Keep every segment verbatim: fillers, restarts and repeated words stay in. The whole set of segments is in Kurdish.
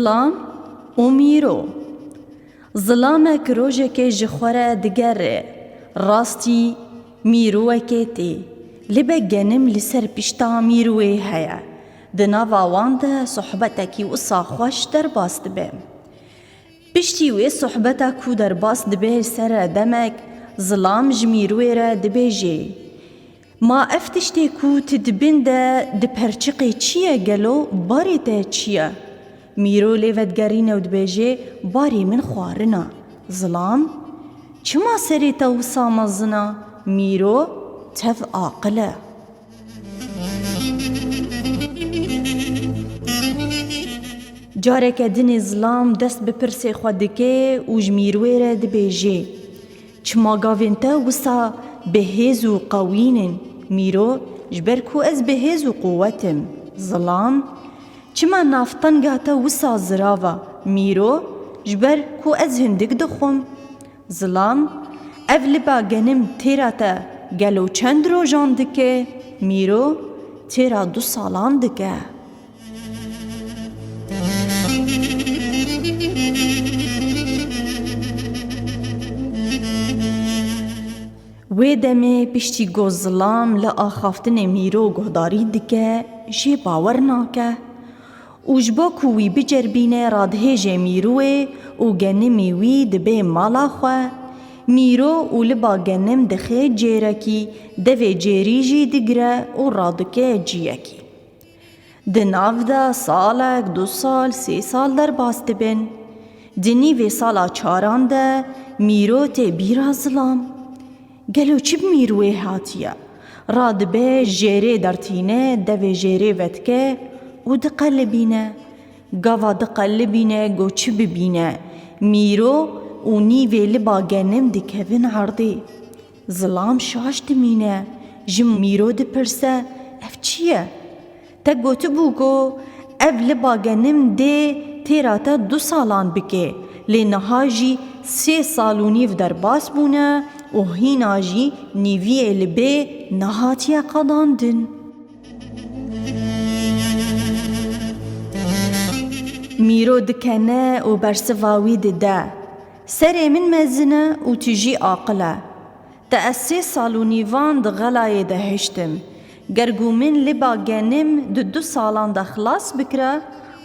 Zilam û Mîro. Zilamek rojekê ji xwe re digere, rastî mîrowekê tê. Libek genim li ser pişta mîrowê heye. Di nava wan de sohbetekî wisa xweş derbas dibe. Piştî wê sohbeta ku derbas dibe li ser demek, zilam ji mîrowê re dibêje: Ma ev tiştê ku tu di bin de diperçiqê çi ye gelo, barê te çi ye? Mîro lê vedigerîne û dibêje: Barê min xwarin e. Zilam: Çima serê te wisa mezin e? Mîro: Tev aqil e. Careke dinê zilam dest bi pirsê xwe dike û ji mîrwê re dibêje: Çima gavên te wisa bi hêz û qewîn in? Mîro: Ji ber ku ez bi hêz û quwet im. Zilam: Çima navtenga te wisa zirav e? Mîro: Ji ber ku ez hindik dixwim. Zilam: Ev liba genim têra te gelo çend rojan dike? Mîro: Têra du salan dike. Wê demê piştî ku zilam li axaftinê Mîro guhdarî dike, jê bawer nake û ji bo ku wî biceribîne, radihêje mîrûê û genimî wî dibe mala xwe. Mîro û liba genim dixe cêrekî, devê cêrî jî digire û radike ciyekî. Di nav de salek, du sal, sê sal derbas dibin. Di nîvê sala çaran de Mîro tê bîra zilam. Gelo çi bi mîrûê hatiye? Radibe jêrê dertîne, devê jêrê vedike û diqelibîne. Gava diqelibîne, go çi bibîne? Mîro û nîvê liba genim dikevin erdê. Zilam şaş dimîne, ji Mîro dipirse: Ev çi ye? Te gotibû ku ev liba genim dê têra te du salan bike, lê niha jî sê sal û nîv derbas bûne û hîna jî nîviyê libê nehatiye qedandin. Mîro dikene û bersiva wî dide: Serê min mezin e û tu jî aqil e. Te ez sê sal û nîvan di xelayê de hiştim. Ger ku min liba genim di du salan de xilas bikira,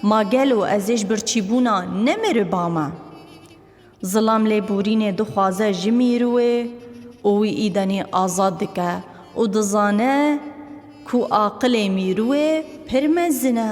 ma gelo ez ê ji birçîbûna nemiribame? Zilam lêborînê dixwaze ji mîrûê û wî îdenî azad dike û dizane ku aqilê mîrûê pir mezin e.